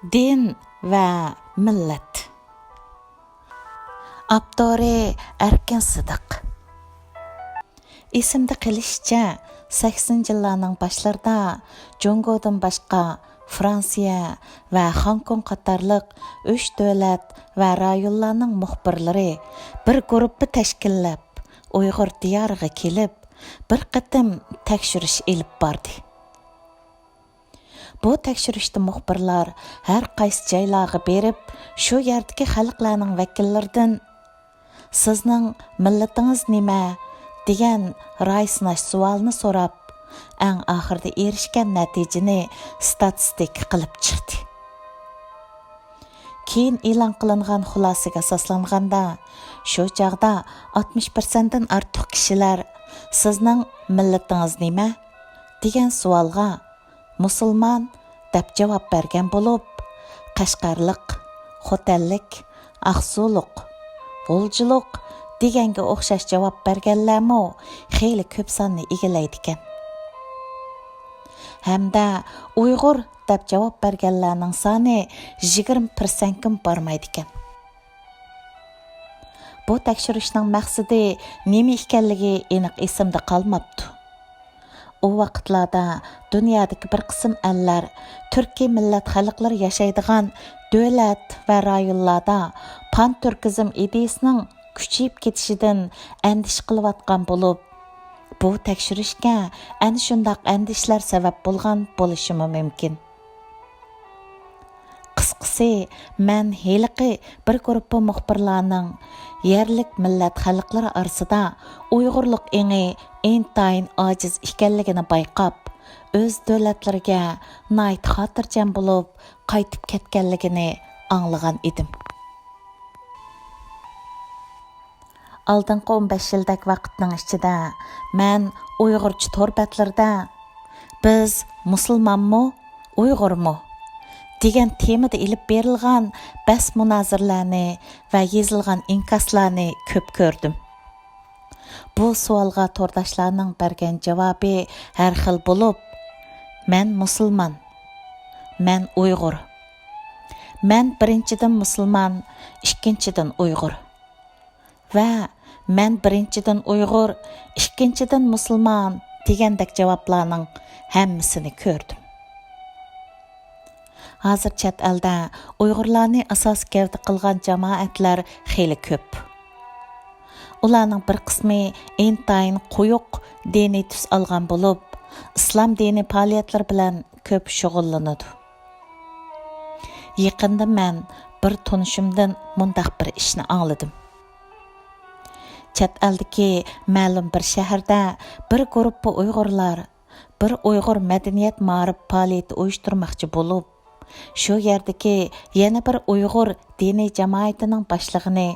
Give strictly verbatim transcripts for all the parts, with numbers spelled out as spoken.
دىن ۋە مىللەت. ئاپتورى: ئەركىن سىدىق. ئېسىمدە قېلىشىچە، سەكسىنچى يىللارنىڭ باشلىرىدا جۇڭگودىن باشقا، فرانسىيە ۋە خوڭكوڭ قاتارلىق ئۈچ دۆلەت ۋە رايونلارنىڭ مۇخبىرلىرى بىر گۇرۇپپا تەشكىللەپ، ئۇيغۇر دىيارىغا كېلىپ، بىر قېتىم تەكشۈرۈش ئېلىپ باردى. بۇ تەكشۈرۈشتە مۇخبىرلار ھەر قايسى جايلارغا بېرىپ، شۇ يەردىكى خەلقلەرنىڭ ۋەكىللىرىدىن «سىزنىڭ مىللىتىڭىز نېمە؟» دېگەن راي سىناش سوئالىنى سوراپ، ئەڭ ئاخىرىدا ئېرىشكەن نەتىجىنى ستاتىستىكا قىلىپ چىقتى. كېيىن ئېلان قىلىنغان خۇلاسىگە ئاساسلانغاندا، شۇ چاغدا ئاتمىش پىرسەنتتىن ئارتۇق كىشىلەر «سىزنىڭ مىللىتىڭىز نېمە؟» دېگەن سوئالغا «مۇسۇلمان» دەپ جاۋاب بەرگەن بولۇپ، قەشقەرلىق، خوتەنلىك، ئاقسۇلۇق، غۇلجىلىق دېگەنگە ئوخشاش جاۋاب بەرگەنلەرمۇ خېلى كۆپ ساننى ئىگىلەيدىكەن. ھەمدە ئۇيغۇر دەپ جاۋاب بەرگەنلەرنىڭ سانى يىگىرمە پىرسەنتكىمۇ بارمايدىكەن. بۇ تەكشۈرۈشنىڭ مەقسىتى نېمە ئىكەنلىكى ئېنىق ئېسىمدە قالماپتۇ. ئۇ ۋاقىتلاردا دۇنيادىكى بىر قىسىم ئەللەر تۈركىي مىللەت خەلقلىرى ياشايدىغان دۆلەت ۋە رايونلاردا پانتۈركىزم ئىدىيىسىنىڭ كۈچىيىپ كېتىشىدىن ئەندىشە قىلىۋاتقان بولۇپ، بۇ تەكشۈرۈشكە ئەنە شۇنداق ئەندىشىلەر سەۋەب بولغان بولۇشىمۇ مۇمكىن. قىسقىسى، مەن ھېلىقى بىر گۇرۇپپا مۇخبىرلارنىڭ يەرلىك مىللەت خەلقلىرى ئارىسىدا ئۇيغۇرلۇق ئېڭى ئىنتايىن ئاجىز ئىكەنلىكىنى بايقاپ، ئۆز دۆلەتلىرىگە ناھايىتى خاتىرجەم بولۇپ، قايتىپ كەتكەنلىكىنى ئاڭلىغان ئىدىم. ئالدىنقى ئون بەش يىلدەك ۋاقىتنىڭ ئىچىدە مەن ئۇيغۇرچە تور بەتلىرىدە «بىز مۇسۇلمانمۇ، ئۇيغۇرمۇ؟» دېگەن تېمىدا ئېلىپ بېرىلغان بەس-مۇنازىرىلەرنى ۋە يېزىلغان ئىنكاسلارنى كۆپ كۆردۈم. بۇ سوئالغا تورداشلارنىڭ بەرگەن جاۋابى ھەر خىل بولۇپ، «مەن مۇسۇلمان، مەن ئۇيغۇر، مەن بىرىنچىدىن مۇسۇلمان، ئىككىنچىدىن ئۇيغۇر» ۋە «مەن بىرىنچىدىن ئۇيغۇر، ئىككىنچىدىن مۇسۇلمان» دېگەندەك جاۋابلارنىڭ ھەممىسىنى كۆردۈم. ھازىر چەت ئەلدە ئۇيغۇرلارنى ئاساسىي گەۋدە قىلغان جامائەتلەر خېلى كۆپ. ئۇلارنىڭ بىر قىسمى ئىنتايىن قويۇق دىنىي تۈس ئالغان بولۇپ، ئىسلام دىنىي پائالىيەتلىرى بىلەن كۆپ شۇغۇللىنىدۇ. يېقىندا مەن بىر تونۇشۇمدىن مۇنداق بىر ئىشنى ئاڭلىدىم. چەت ئەلدىكى مەلۇم بىر شەھەردە بىر گۇرۇپپا ئۇيغۇرلار بىر ئۇيغۇر مەدەنىيەت مائارىپ پائالىيىتى ئۇيۇشتۇرماقچى بولۇپ، شۇ يەردىكى يەنە بىر ئۇيغۇر دىنىي جامائىتىنىڭ باشلىقىنى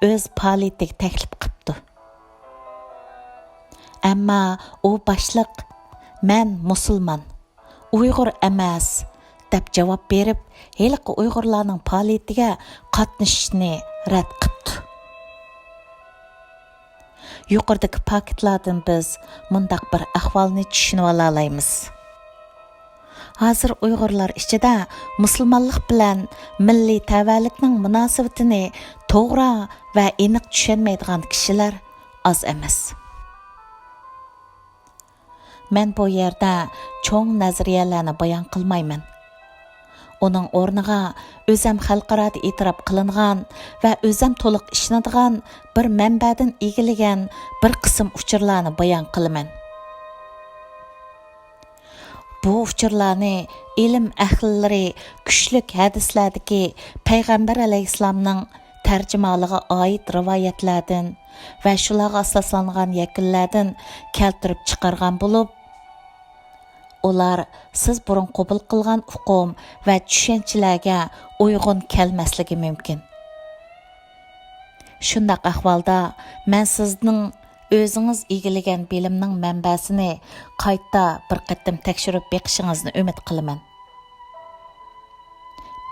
ئۆز پائالىيىتىگە تەكلىپ قىپتۇ. ئەمما ئۇ باشلىق «مەن مۇسۇلمان، ئۇيغۇر ئەمەس» دەپ جاۋاب بېرىپ، ھېلىقى ئۇيغۇرلارنىڭ پائالىيىتىگە قاتنىشىشنى رەت قىپتۇ. يۇقىرىدىكى پاكىتلاردىن بىز مۇنداق بىر ئەھۋالنى چۈشىنىۋالالايمىز. ھازىر ئۇيغۇرلار ئىچىدە مۇسۇلمانلىق بىلەن مىللىي تەۋەلىكنىڭ مۇناسىۋىتىنى توغرا ۋە ئېنىق چۈشەنمەيدىغان كىشىلەر ئاز ئەمەس. مەن بۇ يەردە چوڭ نەزەرىيەلەرنى بايان قىلمايمەن. ئۇنىڭ ئورنىغا ئۆزەم خەلقئارادا ئېتىراپ قىلىنغان ۋە ئۆزەم تولۇق ئىشىنىدىغان بىر مەنبەدىن ئىگىلىگەن بىر قىسىم ئۇچۇرلارنى بايان قىلىمەن. بۇ ئۇچۇرلارنى ئىلىم ئەھلىلىرى كۈچلۈك ھەدىسلەردىكى پەيغەمبەر ئەلەيھىسسالامنىڭ تەرجىمىھالىغا ئائىت رىۋايەتلەردىن ۋە شۇلارغا ئاساسلانغان يەكۈنلەردىن كەلتۈرۈپ چىقارغان بولۇپ، ئۇلار سىز بۇرۇن قوبۇل قىلغان ئۇقۇم ۋە چۈشەنچىلەرگە ئۇيغۇن كەلمەسلىكى مۇمكىن. شۇنداق ئەھۋالدا، مەن سىزنىڭ ئۆزىڭىز ئىگىلىگەن بىلىمنىڭ مەنبەسىنى قايتا بىر قېتىم تەكشۈرۈپ بېقىشىڭىزنى ئۈمىد قىلىمەن.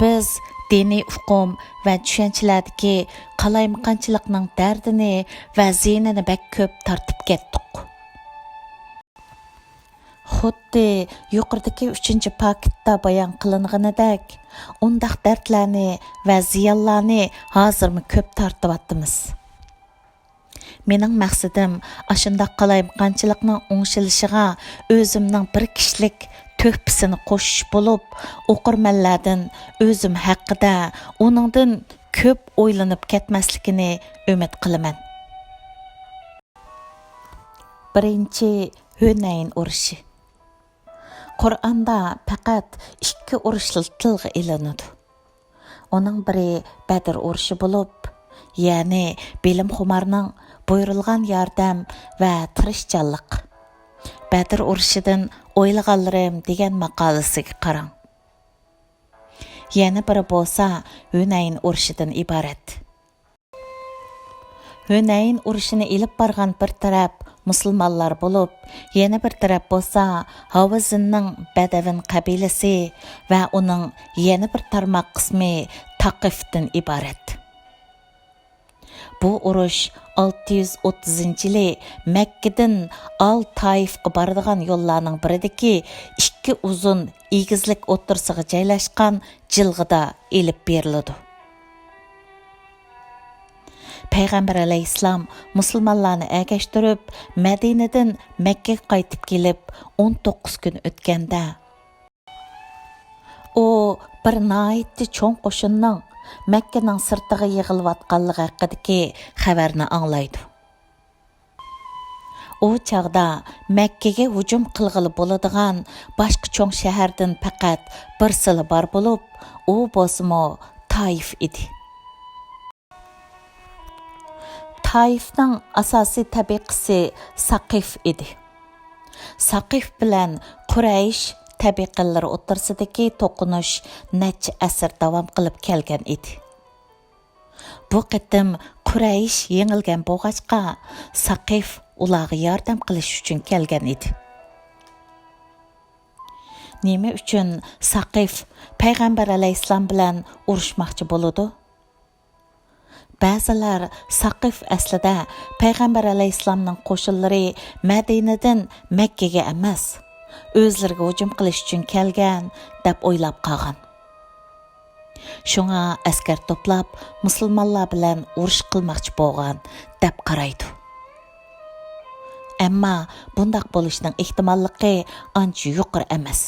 بىز دىنىي ئۇقۇم ۋە چۈشەنچىلەردىكى قالايمىقانچىلىقنىڭ دەردىنى ۋە زىيىنىنى بەك كۆپ تارتىپ كەتتۇق. خۇددى يۇقىرىدىكى ئۈچىنچى پاكىتتا بايان قىلىنغىنىدەك، ئۇنداق دەردلەرنى ۋە زىيانلارنى ھازىرمۇ كۆپ تارتىۋاتىمىز. مېنىڭ مەقسىتىم ئاشۇنداق قالايمىقانچىلىقنىڭ ئوڭشىلىشىغا ئۆزۈمنىڭ بىر كىشىلىك تۆھپىسىنى قوشۇش بولۇپ، ئوقۇرمەنلەردىن ئۆزۈم ھەققىدە ئۇنىڭدىن كۆپ ئويلىنىپ كەتمەسلىكىنى ئۈمىد قىلىمەن. بىرىنچى، ھۈنەيىن ئۇرۇشى. قۇرئاندا پەقەت ئىككى ئۇرۇشلا تىلغا ئېلىنىدۇ. ئۇنىڭ بىرى بەدر ئۇرۇشى بولۇپ، يەنى بىلىمخۇمارنىڭ بۇيرۇلغان ياردەم ۋە تىرىشچانلىق، بەدر ئۇرۇشىدىن ئويلىغانلىرىم دېگەن ماقالىسىگە قاراڭ. يەنە بىرى بولسا ھۈنەيىن ئۇرۇشىدىن ئىبارەت. ھۈنەيىن ئۇرۇشىنى ئېلىپ بارغان بىر تەرەپ مۇسۇلمانلار بولۇپ، يەنە بىر تەرەپ بولسا ھاۋازىننىڭ بەدەۋىن قەبىلىسى ۋە ئۇنىڭ يەنە بىر تارماق قىسمى تاقىفتىن ئىبارەت. بۇ ئۇرۇش ئالتە يۈز ئوتتۇزىنچى يىلى مەككىدىن ئال تائىفقا بارىدىغان يوللارنىڭ بىرىدىكى ئىككى ئۇزۇن ئېگىزلىك ئوتتۇرىسىغا جايلاشقان جىلغىدا ئېلىپ بېرىلىدۇ. پەيغەمبەر ئەلەيھىسسالام مۇسۇلمانلارنى ئەگەشتۈرۈپ، مەدىنىدىن مەككىگە قايتىپ كېلىپ، ئون توققۇز كۈن ئۆتكەندە، ئۇ بىر ناھايىتى چوڭ قوشۇننىڭ مەككىنىڭ سىرتىغا يىغىلىۋاتقانلىقى ھەققىدىكى خەۋەرنى ئاڭلايدۇ. ئۇ چاغدا مەككىگە ھۇجۇم قىلغىلى بولىدىغان باشقا چوڭ شەھەردىن پەقەت بىرسىلا بار بولۇپ، ئۇ بولسىمۇ تائىف ئىدى. تائىفنىڭ ئاساسىي تەبىقىسى ساقىف ئىدى. ساقىف بىلەن قۇرەيش تەبىقىلىرى ئوتتۇرىسىدىكى توقۇنۇش نەچچە ئەسىر داۋام قىلىپ كەلگەن ئىدى. بۇ قېتىم قۇرەيش يېڭىلگەن بولغاچقا، ساقىف ئۇلارغا ياردەم قىلىش ئۈچۈن كەلگەن ئىدى. نېمە ئۈچۈن ساقىف پەيغەمبەر ئەلەيھىسسالام بىلەن ئۇرۇشماقچى بولىدۇ؟ بەزىلەر ساقىف ئەسلىدە پەيغەمبەر ئەلەيھىسسالامنىڭ قوشۇنلىرى مەدىنىدىن مەككىگە ئەمەس، ئۆزلىرىگە ھۇجۇم قىلىش ئۈچۈن كەلگەن، دەپ ئويلاپ قالغان. شۇڭا ئەسكەر توپلاپ، مۇسۇلمانلار بىلەن ئۇرۇش قىلماقچى بولغان، دەپ قارايدۇ. ئەمما بۇنداق بولۇشنىڭ ئېھتىماللىقى ئانچە يۇقىرى ئەمەس.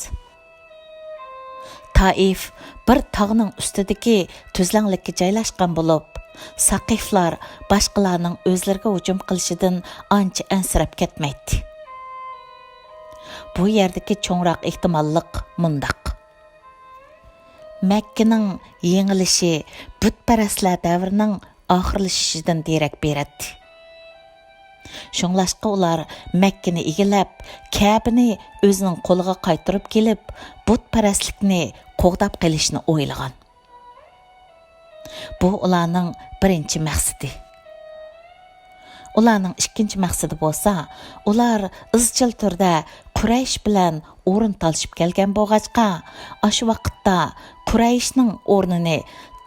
تائىف بىر تاغنىڭ ئۈستىدىكى تۈزلەڭلىككە جايلاشقان بولۇپ، ساقىفلار باشقىلارنىڭ ئۆزلىرىگە ھۇجۇم قىلىشىدىن ئانچە ئەنسىرەپ كەتمەيتتى. بۇ يەردىكى چوڭراق ئېھتىماللىق مۇنداق. مەككىنىڭ يېڭىلىشى بۇتپەرەسلەر دەۋرىنىڭ ئاخىرلىشىشىدىن دېرەك بېرەتتى. شۇڭلاشقا ئۇلار مەككىنى ئىگىلەپ، كەبىنى ئۆزىنىڭ قولىغا قايتۇرۇپ كېلىپ، بۇتپەرەسلىكنى قوغداپ قېلىشنى ئويلىغان. بۇ ئۇلارنىڭ بىرىنچى مەقسىتى. ئۇلارنىڭ ئىككىنچى مەقسىتى بولسا، ئۇلار ئىزچىل تۈردە قۇرەيش بىلەن ئورۇن تالىشىپ كەلگەن بولغاچقا، ئاشۇ ۋاقىتتا قۇرەيشنىڭ ئورنىنى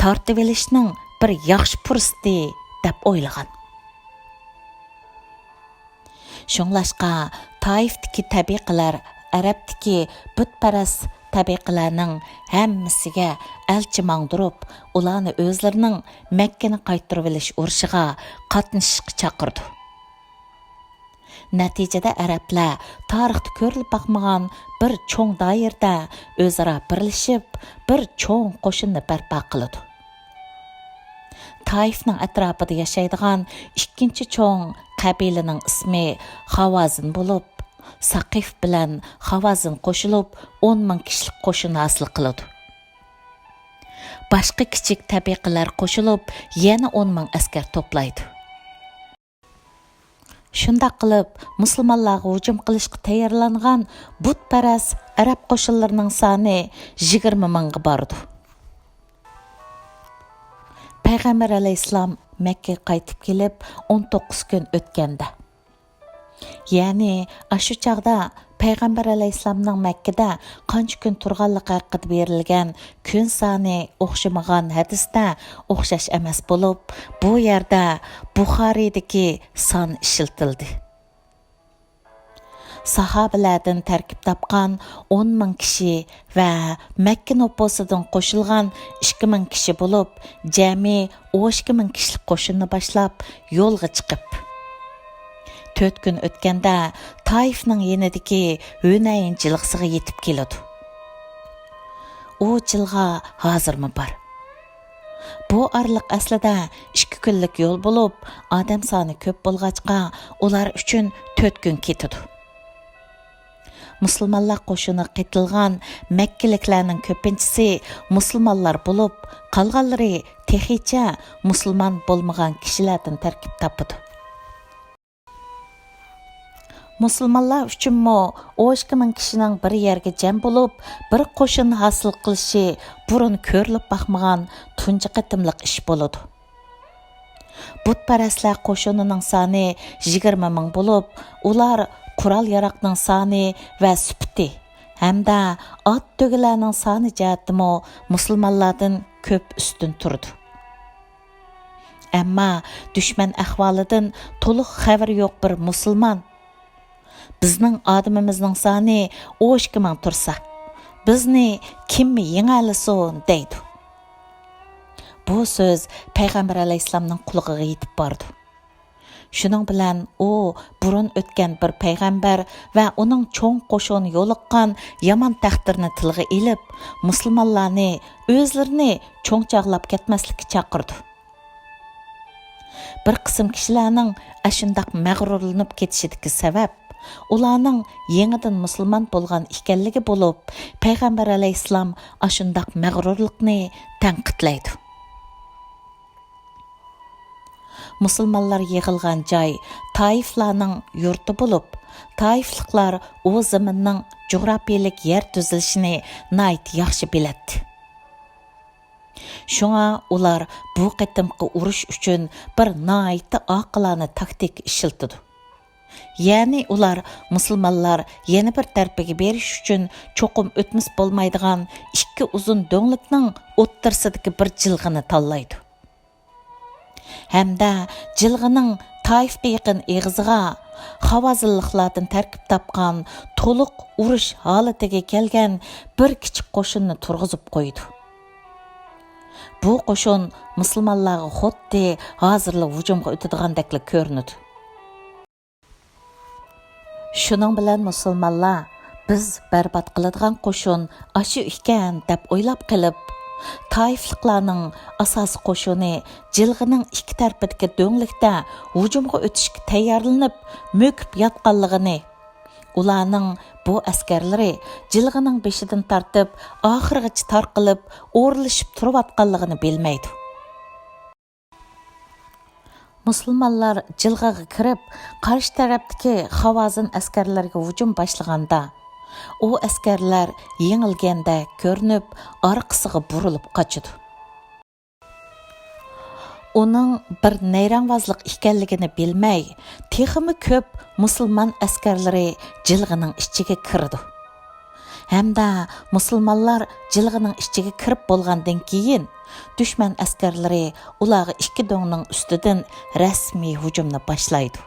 تارتىۋېلىشنىڭ بىر ياخشى پۇرسىتى، دەپ ئويلىغان. شۇڭلاشقا، تائىفتىكى تەبىقىلەر ئەرەبتىكى بۇتپەرەس تەبىقىلەرنىڭ ھەممىسىگە ئەلچى ماڭدۇرۇپ، ئۇلارنى ئۆزلىرىنىڭ مەككىنى قايتۇرۇۋېلىش ئۇرۇشىغا قاتنىشىشقا چاقىرىدۇ. نەتىجىدە ئەرەبلەر تارىختا كۆرۈلۈپ باقمىغان بىر چوڭ دائىرىدە ئۆزئارا بىرلىشىپ، بىر چوڭ قوشۇننى بەرپا قىلىدۇ. تائىفنىڭ ئەتراپىدا ياشايدىغان ئىككىنچى چوڭ قەبىلىنىڭ ئىسمى خاۋازىن بولۇپ، ساقىف بىلەن خاۋازىن قوشۇلۇپ، ئون مىڭ كىشىلىك قوشۇن ھاسىل قىلىدۇ. باشقا كىچىك تەبىقىلەر قوشۇلۇپ، يەنە ئون مىڭ ئەسكەر توپلايدۇ. شۇنداق قىلىپ، مۇسۇلمانلارغا ھۇجۇم قىلىشقا تەييارلانغان بۇتپەرەس ئەرەب قوشۇنلىرىنىڭ سانى يىگىرمە مىڭغا بارىدۇ. پەيغەمبەر ئەلەيھىسسالام مەككىگە قايتىپ كېلىپ ئون توققۇز كۈن ئۆتكەندە، يەنى ئاشۇ چاغدا پەيغەمبەر ئەلەيھىسسالامنىڭ مەككىدە قانچە كۈن تۇرغانلىقى ھەققىدە بېرىلگەن كۈن سانى ئوخشىمىغان ھەدىستە ئوخشاش ئەمەس بولۇپ، بۇ يەردە بۇخارىيدىكى سان ئىشلىتىلدى. ساھابىلەردىن تەركىب تاپقان ئون مىڭ كىشى ۋە مەككە نوپۇسىدىن قوشۇلغان ئىككى مىڭ كىشى بولۇپ، جەمئىي ئون ئىككى مىڭ كىشىلىك قوشۇننى باشلاپ يولغا چىقىپ، تۆت كۈن ئۆتكەندە تائىفنىڭ يېنىدىكى ھۈنەيىن جىلغىسىغا يېتىپ كېلىدۇ. ئۇ جىلغا ھازىرمۇ بار. بۇ ئارىلىق ئەسلىدە ئىككى كۈنلۈك يول بولۇپ، ئادەم سانى كۆپ بولغاچقا، ئۇلار ئۈچۈن تۆت كۈن كېتىدۇ. مۇسۇلمانلار قوشۇنىغا قېتىلغان مەككىلىكلەرنىڭ كۆپىنچىسى مۇسۇلمانلار بولۇپ، قالغانلىرى تېخىچە مۇسۇلمان بولمىغان كىشىلەردىن تەركىب تاپىدۇ. مۇسۇلمانلار ئۈچۈنمۇ ئون ئىككى مىڭ كىشىنىڭ بىر يەرگە جەم بولۇپ، بىر قوشۇن ھاسىل قىلىشى بۇرۇن كۆرۈلۈپ باقمىغان تۇنجى قېتىملىق ئىش بولىدۇ. بۇتپەرەسلەر قوشۇنىنىڭ سانى يىگىرمە مىڭ بولۇپ، ئۇلار قورال-ياراغنىڭ سانى ۋە سۈپىتى ھەمدە ئات تۆگىلەرنىڭ سانى جەھەتتىمۇ مۇسۇلمانلاردىن كۆپ ئۈستۈن تۇرىدۇ. ئەمما دۈشمەن ئەھۋالىدىن تولۇق خەۋىرى يوق بىر مۇسۇلمان، «بىزنىڭ ئادىمىمىزنىڭ سانى ئون ئىككى مىڭ تۇرسا، بىزنى كىم يېڭەلىسۇن؟» دەيدۇ. بۇ سۆز پەيغەمبەر ئەلەيھىسسالامنىڭ قۇلىقىغا يېتىپ بارىدۇ. شۇنىڭ بىلەن ئۇ بۇرۇن ئۆتكەن بىر پەيغەمبەر ۋە ئۇنىڭ چوڭ قوشۇنى يولۇققان يامان تەقدىرنى تىلغا ئېلىپ، مۇسۇلمانلارنى ئۆزلىرىنى چوڭ چاغلاپ كەتمەسلىككە چاقىرىدۇ. بىر قىسىم كىشىلەرنىڭ ئاشۇنداق مەغرۇرلىنىپ كېتىشىدىكى سەۋەب، ئۇلارنىڭ يېڭىدىن مۇسۇلمان بولغان ئىكەنلىكى بولۇپ، پەيغەمبەر ئەلەيھىسسالام ئاشۇنداق مەغرۇرلۇقنى تەنقىدلەيدۇ. مۇسۇلمانلار يىغىلغان جاي تائىفلارنىڭ يۇرتى بولۇپ، تائىفلىقلار ئۇ زېمىننىڭ جۇغراپىيىلىك يەر تۈزۈلۈشىنى ناھايىتى ياخشى بىلەتتى. شۇڭا ئۇلار بۇ قېتىمقى ئۇرۇش ئۈچۈن بىر ناھايىتى ئاقىلانە تاكتىكا ئىشلىتىدۇ. يەنى ئۇلار مۇسۇلمانلار يەنە بىر تەرىپىگە بېرىش ئۈچۈن چوقۇم ئۆتمىسە بولمايدىغان ئىككى ئۇزۇن دۆڭلۈكنىڭ ئوتتۇرىسىدىكى بىر جىلغىنى تاللايدۇ. ھەمدە جىلغىنىڭ تائىفقا يېقىن ئېغىزىغا خاۋازىنلىقلاردىن تەركىب تاپقان تولۇق ئۇرۇش ھالىتىگە كەلگەن بىر كىچىك قوشۇننى تۇرغۇزۇپ قويىدۇ. بۇ قوشۇن مۇسۇلمانلارغا خۇددى ھازىرلا ھۇجۇمغا ئۆتىدىغاندەكلا كۆرۈنىدۇ. شۇنىڭ بىلەن مۇسۇلمانلار، «بىز بەربات قىلىدىغان قوشۇن ئاشۇ ئىكەن» دەپ ئويلاپ قېلىپ، تائىفلىقلارنىڭ ئاساسىي قوشۇنى جىلغىنىڭ ئىككى تەرىپىدىكى دۆڭلۈكتە ھۇجۇمغا ئۆتۈشكە تەييارلىنىپ مۆكۈپ ياتقانلىقىنى، ئۇلارنىڭ بۇ ئەسكەرلىرى جىلغىنىڭ بېشىدىن تارتىپ ئاخىرىغىچە تارقىلىپ ئورۇنلىشىپ تۇرۇۋاتقانلىقىنى بىلمەيدۇ. مۇسۇلمانلار جىلغىغا كىرىپ، قارشى تەرەپتىكى خاۋازىن ئەسكەرلىرىگە ھۇجۇم باشلىغاندا، ئۇ ئەسكەرلەر يېڭىلگەندەك كۆرۈنۈپ، ئارقىسىغا بۇرۇلۇپ قاچىدۇ. ئۇنىڭ بىر نەيرەڭۋازلىق ئىكەنلىكىنى بىلمەي، تېخىمۇ كۆپ مۇسۇلمان ئەسكەرلىرى جىلغىنىڭ ئىچىگە كىرىدۇ. ھەمدە مۇسۇلمانلار جىلغىنىڭ ئىچىگە كىرىپ بولغاندىن كېيىن، دۈشمەن ئەسكەرلىرى ئۇلارغا ئىككى دۆڭنىڭ ئۈستىدىن رەسمىي ھۇجۇمنى باشلايدۇ.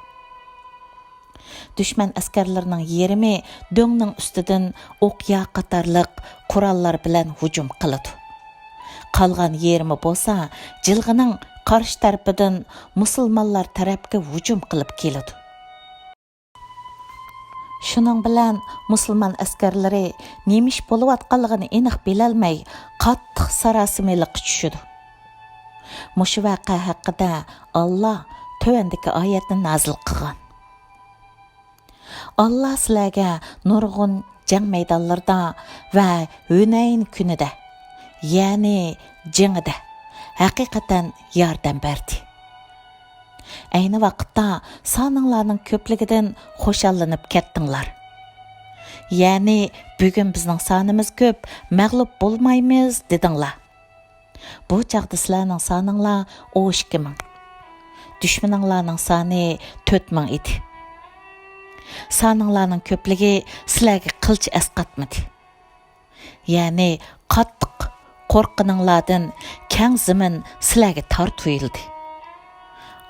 دۈشمەن ئەسكەرلىرىنىڭ يېرىمى دۆڭنىڭ ئۈستىدىن ئوقيا قاتارلىق قوراللار بىلەن ھۇجۇم قىلىدۇ. قالغان يېرىمى بولسا جىلغىنىڭ قارشى تەرىپىدىن مۇسۇلمانلار تەرەپكە ھۇجۇم قىلىپ كېلىدۇ. شۇنىڭ بىلەن مۇسۇلمان ئەسكەرلىرى نېمە ئىش بولۇۋاتقانلىقىنى ئېنىق بىلەلمەي، قاتتىق ساراسىمىلىققا چۈشىدۇ. مۇشۇ ۋەقە ھەققىدە ئاللا تۆۋەندىكى ئايەتنى نازىل قىلغان: «ئاللا سىلەرگە نۇرغۇن جەڭ مەيدانلىرىدا ۋە ھۈنەين كۈنىدە، يەنى جېڭىدە ھەقىقەتەن ياردەم بەردى. ئەينى ۋاقىتتا سانىڭلارنىڭ كۆپلۈكىدىن خۇشاللىنىپ كەتتىڭلار. يەنى، بۈگۈن بىزنىڭ سانىمىز كۆپ، مەغلۇپ بولمايمىز دېدىڭلار. بۇ چاغدا سىلەرنىڭ سانىڭلار ئون ئىككى مىڭ، دۈشمىنىڭلارنىڭ سانى تۆت مىڭ ئىدى. سانىڭلارنىڭ كۆپلۈكى سىلەرگە قىلچە ئەسقاتمىدى. يەنى قاتتىق قورققىنىڭلاردىن كەڭ زېمىن سىلەرگە تار تۇيۇلدى.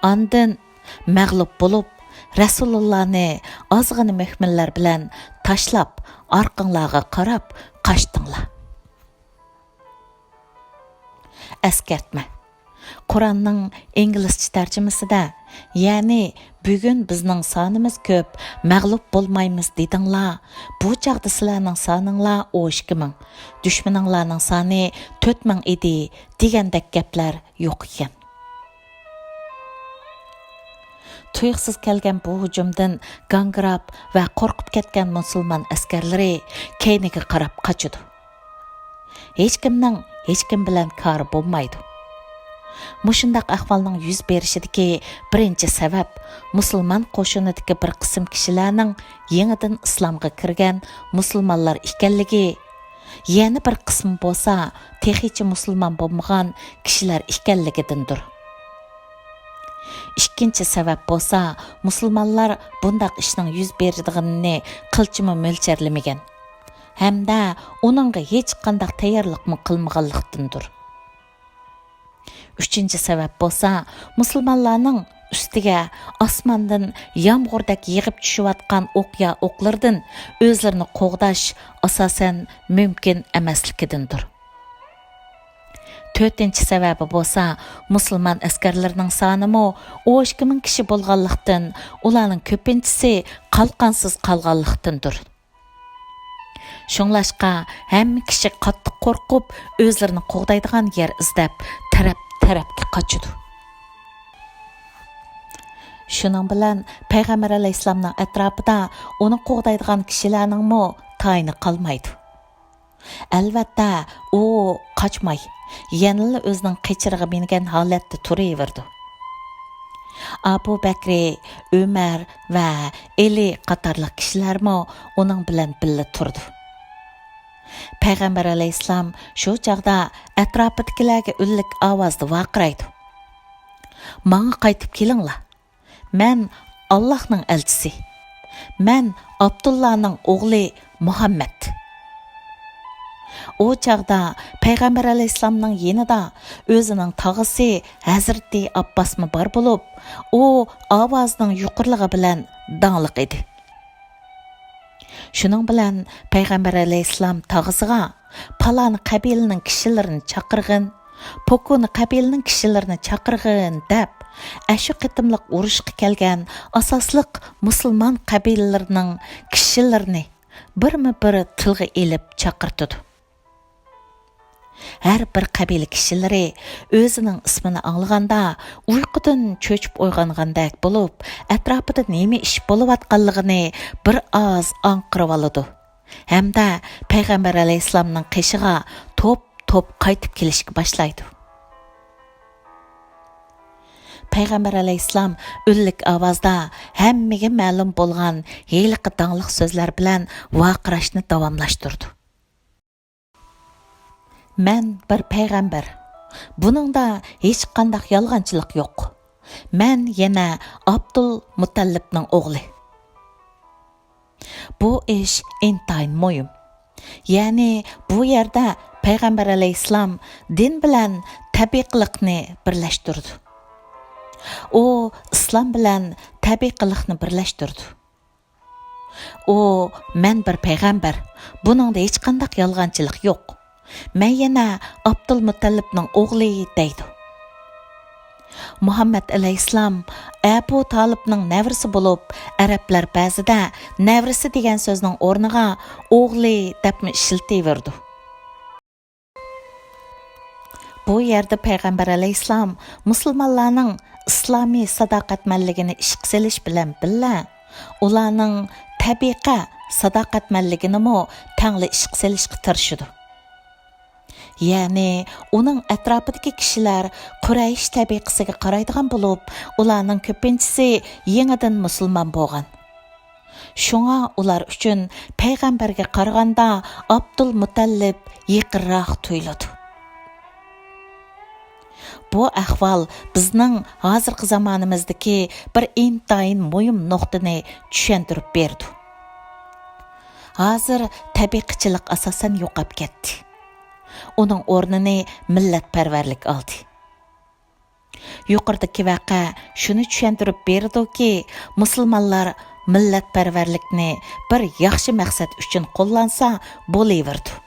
ئاندىن مەغلۇپ بولۇپ، رەسۇلۇللانى ئازغىنە مۆمىنلەر بىلەن تاشلاپ، ئارقاڭلارغا قاراپ قاچتىڭلار. ئەسكەرتمە. قۇرئاننىڭ ئىنگلىزچە تەرجىمىسىدە، يەنى «بۈگۈن بىزنىڭ سانىمىز كۆپ، مەغلۇپ بولمايمىز» دېدىڭلار، بۇ چاغدا سىلەرنىڭ سانىڭلار ئون ئىككى مىڭ، دۈشمىنىڭلارنىڭ سانى تۆت مىڭ ئىدى دېگەندەك گەپلەر يوق ئىكەن. تۇيۇقسىز كەلگەن بۇ ھۇجۇمدىن گاڭگىراپ ۋە قورقۇپ كەتكەن مۇسۇلمان ئەسكەرلىرى كەينىگە قاراپ قاچىدۇ. ھېچكىمنىڭ ھېچكىم بىلەن كارى بولمايدۇ. مۇشۇنداق ئەھۋالنىڭ يۈز بېرىشىدىكى بىرىنچى سەۋەب مۇسۇلمان قوشۇنىدىكى بىر قىسىم كىشىلەرنىڭ يېڭىدىن ئىسلامغا كىرگەن مۇسۇلمانلار ئىكەنلىكى، يەنە بىر قىسمى بولسا تېخىچە مۇسۇلمان بولمىغان كىشىلەر ئىكەنلىكىدىندۇر. ئىككىنچى سەۋەب بولسا مۇسۇلمانلار بۇنداق ئىشنىڭ يۈز بېرىدىغىنىنى قىلچىمۇ مۆلچەرلىمىگەن ھەمدە ئۇنىڭغا ھېچقانداق تەييارلىقمۇ قىلمىغانلىقتىندۇر. ئۈچىنچى سەۋەب بولسا مۇسۇلمانلارنىڭ ئۈستىگە ئاسماندىن يامغۇردەك يېغىپ چۈشۈۋاتقان ئوقيا ئوقلىرىدىن ئۆزلىرىنى قوغداش ئاساسەن مۇمكىن ئەمەسلىكىدىندۇر. تۆتىنچى سەۋەبى بولسا مۇسۇلمان ئەسكەرلىرىنىڭ سانىمۇ ئون ئىككى مىڭ كىشى بولغانلىقتىن، ئۇلارنىڭ كۆپىنچىسى قالقانسىز قالغانلىقتىندۇر. شۇڭلاشقا ھەممە كىشى قاتتىق قورقۇپ، ئۆزلىرىنى قوغدايدىغان يەر ئىزدەپ، تەرەپ-تەرەپكە قاچىدۇ. شۇنىڭ بىلەن پەيغەمبەر ئەلەيھىسسالامنىڭ ئەتراپىدا ئۇنى قوغدايدىغان كىشىلەرنىڭمۇ تايىنى قالمايدۇ. ئەلۋەتتە، ئۇ قاچماي، يەنىلا ئۆزىنىڭ قېچىرىغا مىنگەن ھالەتتە تۇرۇۋېرىدۇ. ئابۇ بەكرى، ئۆمەر ۋە ئېلى قاتارلىق كىشىلەرمۇ ئۇنىڭ بىلەن بىللە تۇرىدۇ. پەيغەمبەر ئەلەيھىسسالام شۇ چاغدا ئەتراپىدىكىلەرگە ئۈنلۈك ئاۋازدا ۋارقىرايدۇ: «ماڭا قايتىپ كېلىڭلار! مەن ئاللاھنىڭ ئەلچىسى. مەن ئابدۇللانىڭ ئوغلى مۇھەممەد.» ئۇ چاغدا پەيغەمبەر ئەلەيھىسسالامنىڭ يېنىدا ئۆزىنىڭ تاغىسى ھەزرىتى ئابباسمۇ بار بولۇپ، ئۇ ئاۋازىنىڭ يۇقىرىلىقى بىلەن داڭلىق ئىدى. شۇنىڭ بىلەن پەيغەمبەر ئەلەيھىسسالام تاغىسىغا: «پالانى قەبىلىنىڭ كىشىلىرىنى چاقىرغىن، پوكۇنى قەبىلىنىڭ كىشىلىرىنى چاقىرغىن» دەپ، ئەشۇ قېتىملىق ئۇرۇشقا كەلگەن ئاساسلىق مۇسۇلمان قەبىلىلىرىنىڭ كىشىلىرىنى بىرمۇ بىر تىلغا ئېلىپ چاقىرتىدۇ. ھەر بىر قەبىلە كىشىلىرى ئۆزىنىڭ ئىسمىنى ئاڭلىغاندا ئۇيقۇدىن چۆچۈپ ئويغانغاندەك بولۇپ، ئەتراپىدا نېمە ئىش بولۇۋاتقانلىقىنى بىر ئاز ئاڭقىرىۋالىدۇ ھەمدە پەيغەمبەر ئەلەيھىسسالامنىڭ قېشىغا توپ-توپ قايتىپ كېلىشكە باشلايدۇ. پەيغەمبەر ئەلەيھىسسالام ئۈنلۈك ئاۋازدا ھەممىگە مەلۇم بولغان ھېلىقى داڭلىق سۆزلەر بىلەن ۋارقىراشنى داۋاملاشتۇرىدۇ. مەن بىر پەيغەمبەر. بۇنىڭدا ھېچقانداق يالغانچىلىق يوق. مەن يەنە ئابدۇل مۇتەللىپنىڭ ئوغلى. بۇ ئىش ئىنتايىن مۇھىم. يەنى بۇ يەردە پەيغەمبەر ئەلەيھىسسالام دىن بىلەن تەبىئىي قىلىقنى بىرلەشتۈرىدۇ. ئۇ ئىسلام بىلەن تەبىئىي قىلىقنى بىرلەشتۈرىدۇ. ئۇ، مەن بىر پەيغەمبەر، بۇنىڭدا ھېچقانداق يالغانچىلىق يوق. مەن يەنە ئابدۇلمۇتەللىپنىڭ ئوغلى دەيدۇ. مۇھەممەد ئەلەيھىسسالام ئەبۇ تالىپنىڭ نەۋرىسى بولۇپ، ئەرەبلەر بەزىدە نەۋرىسى دېگەن سۆزنىڭ ئورنىغا ئوغلى دەپمۇ ئىشلىتىۋېرىدۇ. بۇ يەردە پەيغەمبەر ئەلەيھىسسالام مۇسۇلمانلارنىڭ ئىسلامىي ساداقەتمەنلىكىنى ئىشقا سېلىش بىلەن بىللە، ئۇلارنىڭ تەبىقە ساداقەتمەنلىكىنىمۇ تەڭلا ئىشقا سېلىشقا تىرىشىدۇ. يەنى ئۇنىڭ ئەتراپىدىكى كىشىلەر قۇرەيش تەبىقىسىگە قارايدىغان بولۇپ، ئۇلارنىڭ كۆپىنچىسى يېڭىدىن مۇسۇلمان بولغان. شۇڭا ئۇلار ئۈچۈن پەيغەمبەرگە قارىغاندا ئابدۇلمۇتەللىپ يېقىنراق تۇيۇلىدۇ. بۇ ئەھۋال بىزنىڭ ھازىرقى زامانىمىزدىكى بىر ئىنتايىن مۇھىم نۇقتىنى چۈشەندۈرۈپ بېرىدۇ. ھازىر تەبىقىچىلىق ئاساسەن يوقاپ كەتتى. ئۇنىڭ ئورنىنى مىللەتپەرۋەرلىك ئالدى. يۇقىرىدىكى ۋەقە شۇنى چۈشەندۈرۈپ بېرىدۇكى، مۇسۇلمانلار مىللەتپەرۋەرلىكنى بىر ياخشى مەقسەت ئۈچۈن قوللانسا بولۇۋېرىدۇ.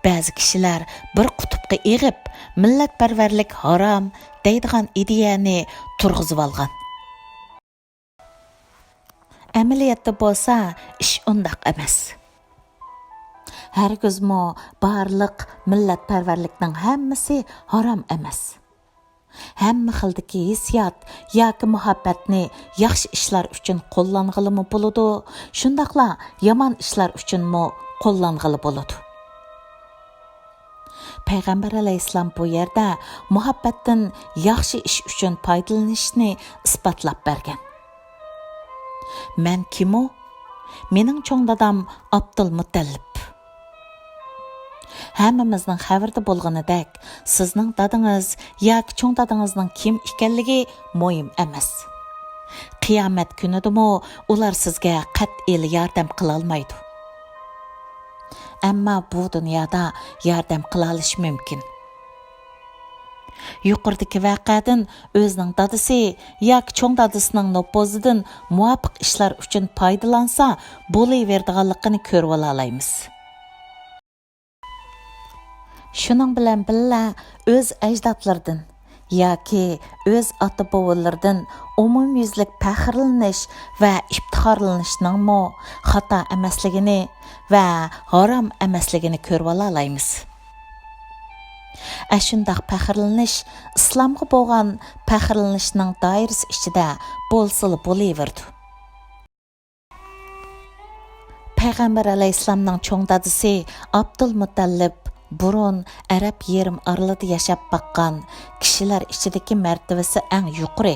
بەزى كىشىلەر بىر قۇتۇپقا ئېغىپ، مىللەتپەرۋەرلىك ھارام دەيدىغان ئىدىيەنى تۇرغۇزۇۋالغان. ئەمەلىيەتتە بولسا ئىش ئۇنداق ئەمەس. ھەرگىزمۇ بارلىق مىللەتپەرۋەرلىكنىڭ ھەممىسى ھارام ئەمەس. ھەممە خىلدىكى ھېسسىيات ياكى مۇھەببەتنى ياخشى ئىشلار ئۈچۈن قوللانغىلىمۇ بولىدۇ، شۇنداقلا يامان ئىشلار ئۈچۈنمۇ قوللانغىلى بولىدۇ. پەيغەمبەر ئەلەيھىسسالام بۇ يەردە مۇھەببەتتىن ياخشى ئىش ئۈچۈن پايدىلىنىشنى ئىسپاتلاپ بەرگەن. مەن كىمۇ؟ مېنىڭ چوڭ دادام ئابدۇلمۇتەللىپ. ھەممىمىزنىڭ خەۋىرىدە بولغىنىدەك، سىزنىڭ دادىڭىز ياكى چوڭ دادىڭىزنىڭ كىم ئىكەنلىكى مۇھىم ئەمەس. قىيامەت كۈنىدىمۇ ئۇلار سىزگە قەتئىيلا ياردەم قىلالمايدۇ. ئەمما بۇ دۇنيادا ياردەم قىلالىشى مۇمكىن. يۇقىرىدىكى ۋەقەدىن ئۆزىنىڭ دادىسى ياكى چوڭ دادىسىنىڭ نوپۇزىدىن مۇۋاپىق ئىشلار ئۈچۈن پايدىلانسا بولۇۋېرىدىغانلىقىنى كۆرۈۋالالايمىز. شۇنىڭ بىلەن بىللە، ئۆز ئەجدادلىرىدىن ياكى ئۆز ئاتا-بوۋىلىرىدىن ئومۇميۈزلۈك پەخىرلىنىش ۋە ئىپتىخارلىنىشنىڭمۇ خاتا ئەمەسلىكىنى ۋە ھارام ئەمەسلىكىنى كۆرۈۋالالايمىز. ئەشۇنداق پەخىرلىنىش ئىسلامغا بولغان پەخىرلىنىشنىڭ دائىرىسى ئىچىدە بولسىلا بولۇۋېرىدۇ. پەيغەمبەر ئەلەيھىسسالامنىڭ چوڭ دادىسى ئابدۇلمۇتەللىپ بۇرۇن ئەرەب يېرىم ئارىلىدا ياشاپ باققان كىشىلەر ئىچىدىكى مەرتىۋىسى ئەڭ يۇقىرى،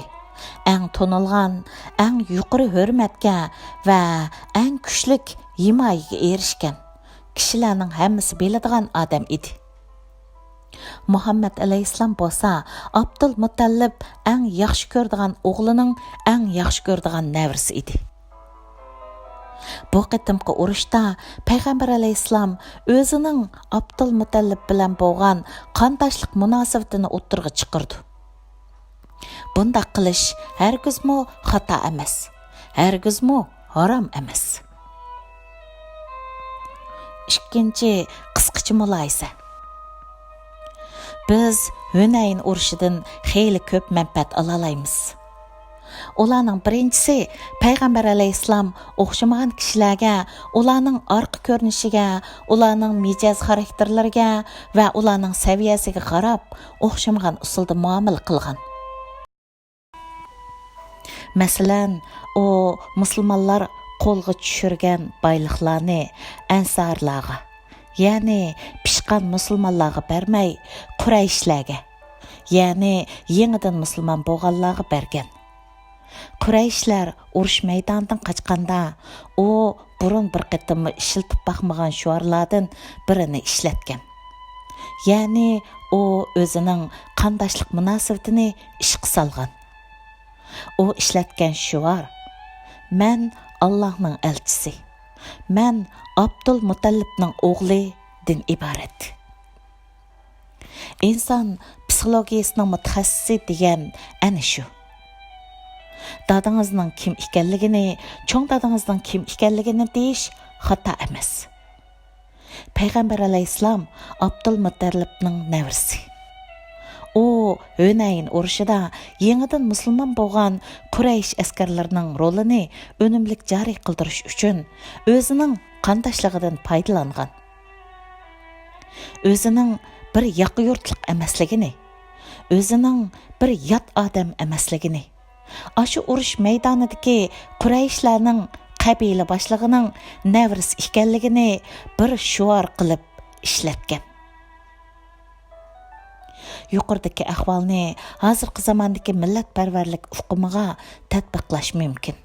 ئەڭ تونۇلغان، ئەڭ يۇقىرى ھۆرمەتكە ۋە ئەڭ كۈچلۈك ھىمايىگە ئېرىشكەن كىشىلەرنىڭ ھەممىسى بىلىدىغان ئادەم ئىدى. مۇھەممەد ئەلەيھىسسالام بولسا ئابدۇلمۇتەللىپ ئەڭ ياخشى كۆرىدىغان ئوغلىنىڭ ئەڭ ياخشى كۆرىدىغان نەۋرىسى ئىدى. بۇ قېتىمقى ئۇرۇشتا پەيغەمبەر ئەلەيھىسسالام ئۆزىنىڭ ئابدۇلمۇتەللىپ بىلەن بولغان قانداشلىق مۇناسىۋىتىنى ئوتتۇرىغا چىقىرىدۇ. بۇنداق قىلىش ھەرگىزمۇ خاتا ئەمەس، ھەرگىزمۇ ھارام ئەمەس. ئىككىنچى، قىسقىچە مۇلاھىزە. بىز ھۈنەين ئۇرۇشىدىن خېلى كۆپ مەنپەئەت ئالالايمىز. ئۇلارنىڭ بىرىنچىسى پەيغەمبەر ئەلەيھىسسالام ئوخشىمىغان كىشىلەرگە، ئۇلارنىڭ ئارقا كۆرۈنۈشىگە، ئۇلارنىڭ مىجەز خاراكتېرلىرىگە ۋە ئۇلارنىڭ سەۋىيەسىگە قاراپ ئوخشىمىغان ئۇسۇلدا مۇئامىلە قىلغان. مەسىلەن، ئۇ مۇسۇلمانلار قولغا چۈشۈرگەن بايلىقلارنى ئەنسارلارغا، يەنى پىشقان مۇسۇلمانلارغا بەرمەي، قۇرەيشلەرگە، يەنى يېڭىدىن مۇسۇلمان بولغانلارغا بەرگەن. قۇرەيشلەر ئۇرۇش مەيدانىدىن قاچقاندا، ئۇ بۇرۇن بىر قېتىممۇ ئىشلىتىپ باقمىغان شوئارلاردىن بىرىنى ئىشلەتكەن. يەنى ئۇ ئۆزىنىڭ قانداشلىق مۇناسىۋىتىنى ئىشقا سالغان. ئۇ ئىشلەتكەن شوئار، «مەن ئاللاھنىڭ ئەلچىسى، مەن ئابدۇلمۇتەللىپنىڭ ئوغلى» دىن ئىبارەت. ئىنسان پسىخولوگىيىسىنىڭ مۇتەخەسسىسى دېگەن ئەنە شۇ. دادىڭىزنىڭ كىم ئىكەنلىكىنى، چوڭ دادىڭىزنىڭ كىم ئىكەنلىكىنى دېيىش خاتا ئەمەس. پەيغەمبەر ئەلەيھىسسالام ئابدۇلمۇتەللىپنىڭ نەۋرىسى. ئۇ ھۈنەين ئۇرۇشىدا يېڭىدىن مۇسۇلمان بولغان قۇرەيش ئەسكەرلىرىنىڭ رولىنى ئۈنۈملۈك جارى قىلدۇرۇش ئۈچۈن ئۆزىنىڭ قانداشلىقىدىن پايدىلانغان. ئۆزىنىڭ بىر ياقا يۇرتلۇق ئەمەسلىكىنى، ئۆزىنىڭ بىر يات ئادەم ئەمەسلىكىنى، ئاشۇ ئۇرۇش مەيدانىدىكى قۇرەيشلەرنىڭ قەبىلە باشلىقىنىڭ نەۋرىسى ئىكەنلىكىنى بىر شوئار قىلىپ ئىشلەتكەن. يۇقىرىدىكى ئەھۋالنى ھازىرقى زاماندىكى مىللەتپەرۋەرلىك ئۇقۇمىغا تەتبىقلاش مۇمكىن.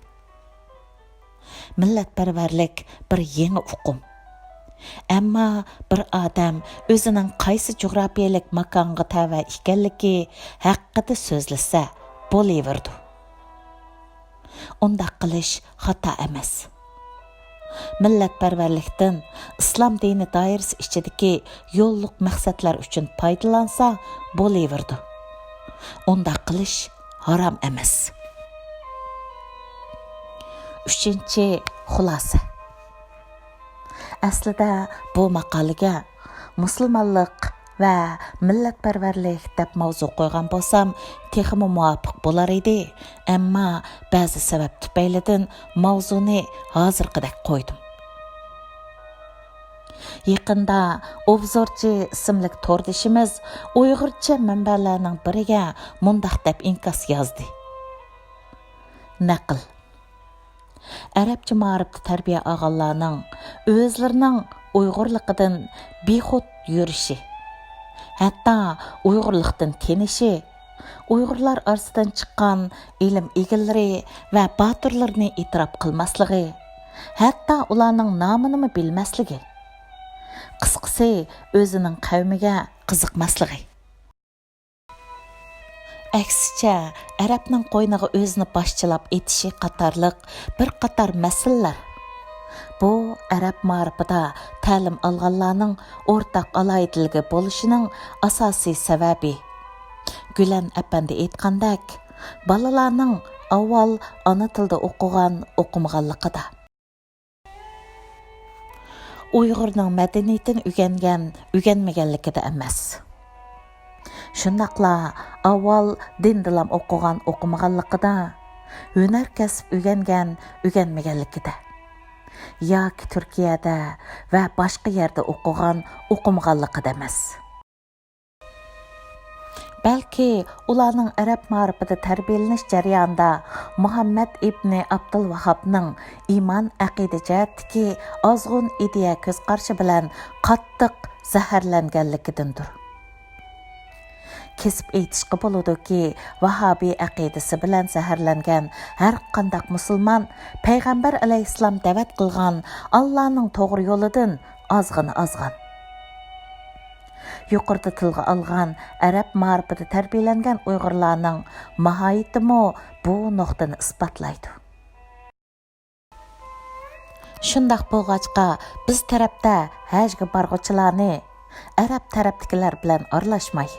مىللەتپەرۋەرلىك بىر يېڭى ئۇقۇم. ئەمما بىر ئادەم ئۆزىنىڭ قايسى جۇغراپىيەلىك ماكانغا تەۋە ئىكەنلىكى ھەققىدە سۆزلىسە بولۇۋېرىدۇ. ئۇنداق قىلىش خاتا ئەمەس. مىللەتپەرۋەرلىكتىن ئىسلام دىنى دائىرىسى ئىچىدىكى يوللۇق مەقسەتلەر ئۈچۈن پايدىلانسا بولۇۋېرىدۇ. ئۇنداق قىلىش ھارام ئەمەس. ئۈچىنچى خۇلاسە. ئەسلىدە بۇ ماقالىگە مۇسۇلمانلىق ۋە مىللەتپەرۋەرلىك دەپ ماۋزۇ قويغان بولسام، تېخىمۇ مۇۋاپىق بولار ئىدى، ئەمما بەزى سەۋەب تۈپەيلىدىن ماۋزۇنى ھازىرقىدەك قويدۇم. يېقىندا ئوبزورچى ئىسىملىك توردىشىمىز ئۇيغۇرچە مەنبەلەرنىڭ بىرىگە مۇنداق دەپ ئىنكاس يازدى. نەقىل. ئەرەبچە مائارىپتا تەربىيە ئالغانلارنىڭ ئۆزلىرىنىڭ ئۇيغۇرلۇقىدىن بىخۇد يۈرۈشى، ھەتتا ئۇيغۇرلۇقتىن تېنىشى، ئۇيغۇرلار ئارىسىدىن چىققان ئىلىم ئىگىلىرى ۋە باتۇرلىرىنى ئېتىراپ قىلماسلىقى، ھەتتا ئۇلارنىڭ نامىنىمۇ بىلمەسلىكى، قىسقىسى، ئۆزىنىڭ قەۋمىگە قىزىقماسلىقى. ئەكسىچە، ئەرەبنىڭ قوينىغا ئۆزىنى باشچىلاپ ئېتىشى قاتارلىق بىر قاتار مەسىلىلەر. بۇ ئەرەب مائارىپىدا تەلىم ئالغانلارنىڭ ئورتاق ئالاھىدىلىكى بولۇشىنىڭ ئاساسىي سەۋەبى، گۈلەن ئەپەندى ئېيتقاندەك، بالىلارنىڭ ئاۋۋال ئانا تىلدا ئوقۇغان، ئوقۇمىغانلىقىدا. ئۇيغۇرنىڭ مەدەنىيىتىنى ئۆگەنگەن، ئۆگەنمىگەنلىكىدە ئەمەس. شۇنداقلا ئاۋۋال دىندىلام ئوقۇغان، ئوقۇمىغانلىقىدا، ھۈنەر كەسىپ ئۆگەنگەن، ئۆگەنمىگەنلىكىدە، ياكى تۈركىيەدە ۋە باشقا يەردە ئوقۇغان، ئوقۇمىغانلىقىدا ئەمەس. بەلكى ئۇلارنىڭ ئەرەب مائارىپىدا تەربىيەلىنىش جەريانىدا مۇھەممەد ئىبنى ئابدۇلۋاھابنىڭ ئىمان، ئەقىدە جەھەتتىكى ئازغۇن ئىدىيە كۆز قارىشى بىلەن قاتتىق زەھەرلەنگەنلىكىدىندۇر. كېسىپ ئېيتىشقا بولىدۇكى، ۋاھابىي ئەقىدىسى بىلەن زەھەرلەنگەن ھەرقانداق مۇسۇلمان پەيغەمبەر ئەلەيھىسسالام دەۋەت قىلغان ئاللانىڭ توغرا يولىدىن ئازغىنە ئازغان. يۇقىرىدا تىلغا ئالغان ئەرەب مائارىپىدا تەربىيەلەنگەن ئۇيغۇرلارنىڭ ماھايىتىمۇ بۇ نۇقتىنى ئىسپاتلايدۇ. شۇنداق بولغاچقا، بىز تەرەپتە ھەجگە بارغۇچىلارنى ئەرەب تەرەپتىكىلەر بىلەن ئارىلاشماي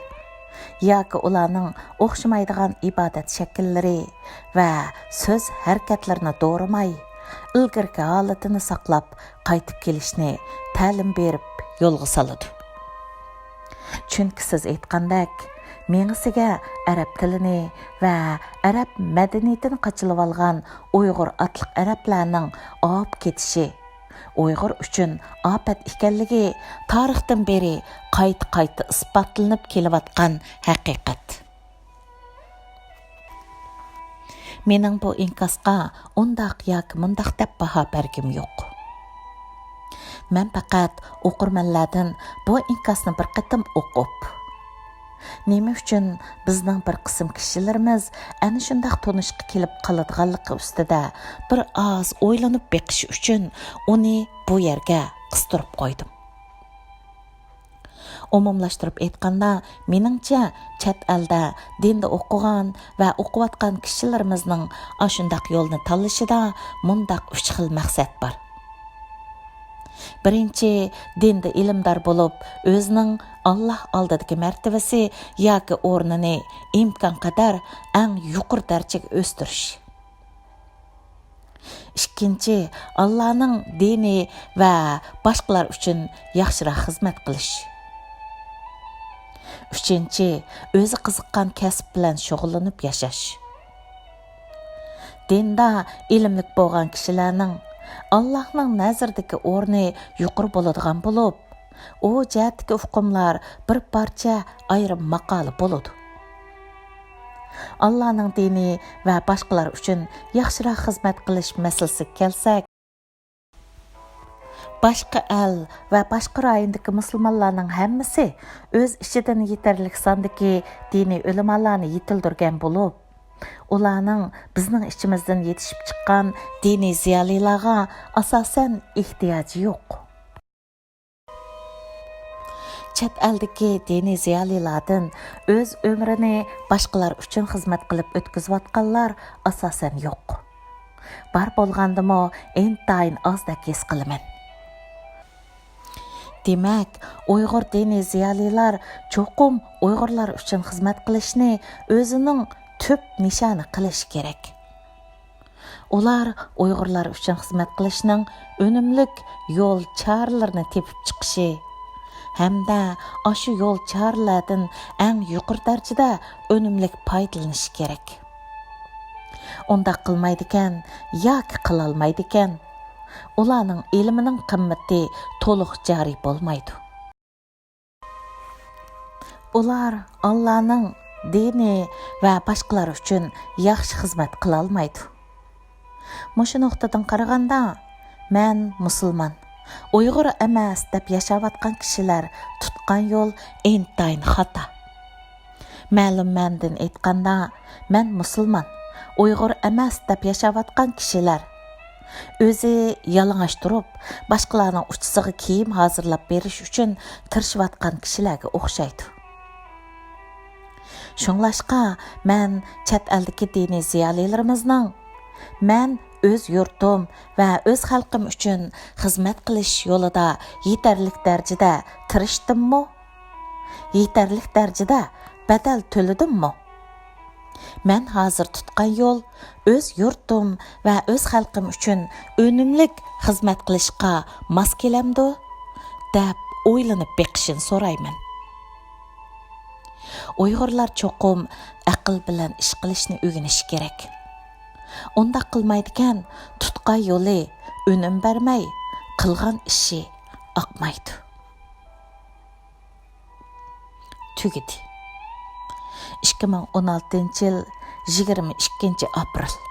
ياكى ئۇلارنىڭ ئوخشىمايدىغان ئىبادەت شەكىللىرى ۋە سۆز ھەرىكەتلىرىنى دورىماي، ئىلگىرىكى ھالىتىنى ساقلاپ قايتىپ كېلىشنى تەلىم بېرىپ يولغا سالىدۇ. چۈنكى سىز ئېيتقاندەك، مېڭىسىگە ئەرەب تىلىنى ۋە ئەرەب مەدەنىيىتىنى قاچىلىۋالغان ئۇيغۇر ئاتلىق ئەرەبلەرنىڭ ئاۋۇپ كېتىشى ئۇيغۇر ئۈچۈن ئاپەت ئىكەنلىكى تارىختىن بېرى قايتا-قايتا ئىسپاتلىنىپ كېلىۋاتقان ھەقىقەت. مېنىڭ بۇ ئىنكاسقا ئۇنداق ياكى مۇنداق دەپ باھا بەرگۈم يوق. مەن پەقەت ئوقۇرمەنلەردىن بۇ ئىنكاسنى بىر قېتىم ئوقۇپ، نېمە ئۈچۈن بىزنىڭ بىر قىسىم كىشىلىرىمىز ئەنە شۇنداق تونۇشقا كېلىپ قالىدىغانلىقى ئۈستىدە بىر ئاز ئويلىنىپ بېقىش ئۈچۈن ئۇنى بۇ يەرگە قىستۇرۇپ قويدۇم. ئومۇملاشتۇرۇپ ئېيتقاندا، مېنىڭچە، چەت ئەلدە دىندا ئوقۇغان ۋە ئوقۇۋاتقان كىشىلىرىمىزنىڭ ئاشۇنداق يولنى تاللىشىدا مۇنداق ئۈچ خىل مەقسەت بار. بىرىنچى، دىندا ئىلىمدار بولۇپ، ئۆزىنىڭ ئاللاھ ئالدىدىكى مەرتىۋىسى ياكى ئورنىنى ئىمكانقەدەر ئەڭ يۇقىرى دەرىجىگە ئۆستۈرۈش. ئىككىنچى، ئاللانىڭ دىنى ۋە باشقىلار ئۈچۈن ياخشىراق خىزمەت قىلىش. ئۈچىنچى، ئۆزى قىزىققان كەسىپ بىلەن شۇغۇللىنىپ ياشاش. دىندا ئىلىملىك بولغان كىشىلەرنىڭ ئاللاھنىڭ نەزىرىدىكى ئورنى يۇقىرى بولىدىغان بولۇپ، ئۇ جەھەتتىكى ئۇقۇملار بىر پارچە ئايرىم ماقالە بولىدۇ. ئاللانىڭ دىنى ۋە باشقىلار ئۈچۈن ياخشىراق خىزمەت قىلىش مەسىلىسىگە كەلسەك، باشقا ئەل ۋە باشقا رايوندىكى مۇسۇلمانلارنىڭ ھەممىسى ئۆز ئىچىدىن يېتەرلىك ساندىكى دىنىي ئۆلىمالارنى يېتىلدۈرگەن بولۇپ، ئۇلارنىڭ بىزنىڭ ئىچىمىزدىن يېتىشىپ چىققان دىنىي زىيالىيلارغا ئاساسەن ئېھتىياجى يوق. چەت ئەلدىكى دىنىي زىيالىيلاردىن ئۆز ئۆمرىنى باشقىلار ئۈچۈن خىزمەت قىلىپ ئۆتكۈزۈۋاتقانلار ئاساسەن يوق. بار بولغاندىمۇ ئىنتايىن ئازدەك ھېس قىلىمەن. دېمەك، ئۇيغۇر دىنىي زىيالىيلار چوقۇم ئۇيغۇرلار ئۈچۈن خىزمەت قىلىشنى ئۆزىنىڭ تۈپ نىشانى قىلىشى كېرەك. ئۇلار ئۇيغۇرلار ئۈچۈن خىزمەت قىلىشنىڭ ئۈنۈملۈك يول چارىلىرىنى تېپىپ چىقىشى ھەمدە ئاشۇ يول چارىلەردىن ئەڭ يۇقىرى دەرىجىدە ئۈنۈملۈك پايدىلىنىشى كېرەك. ئۇنداق قىلمايدىكەن ياكى قىلالمايدىكەن، ئۇلارنىڭ ئىلمىنىڭ قىممىتى تولۇق جارى بولمايدۇ. ئۇلار ئاللانىڭ دىنى ۋە باشقىلار ئۈچۈن ياخشى خىزمەت قىلالمايدۇ. مۇشۇ نۇقتىدىن قارىغاندا، مەن مۇسۇلمان، ئۇيغۇر ئەمەس دەپ ياشاۋاتقان كىشىلەر تۇتقان يول ئىنتايىن خاتا. مەلۇم مەنىدىن ئېيتقاندا، مەن مۇسۇلمان، ئۇيغۇر ئەمەس دەپ ياشاۋاتقان كىشىلەر ئۆزى يالىڭاچ تۇرۇپ، باشقىلارنىڭ ئۇچىسىغا كىيىم ھازىرلاپ بېرىش ئۈچۈن تىرىشىۋاتقان كىشىلەرگە ئوخشايدۇ. شۇڭلاشقا، مەن چەت ئەلدىكى دىنىي زىيالىيلىرىمىزنىڭ مەن ئۆز يۇرتۇم ۋە ئۆز خەلقىم ئۈچۈن خىزمەت قىلىش يولىدا يېتەرلىك دەرىجىدە تىرىشتىممۇ؟ يېتەرلىك دەرىجىدە بەدەل تۆلىدىممۇ؟ مەن ھازىر تۇتقان يول ئۆز يۇرتۇم ۋە ئۆز خەلقىم ئۈچۈن ئۈنۈملۈك خىزمەت قىلىشقا ماس كېلەمدۇ؟ دەپ ئويلىنىپ بېقىشىنى سورايمەن. ئۇيغۇرلار چوقۇم ئەقىل بىلەن ئىش قىلىشنى ئۆگىنىشى كېرەك. ئۇنداق قىلمايدىكەن، تۇتقان يولى ئۈنۈم بەرمەي، قىلغان ئىشى ئاقمايدۇ. تۈگىدى. ئىككى مىڭ ئون ئالتىنچى يىل، يىگىرمە ئىككىنچى ئاپرېل.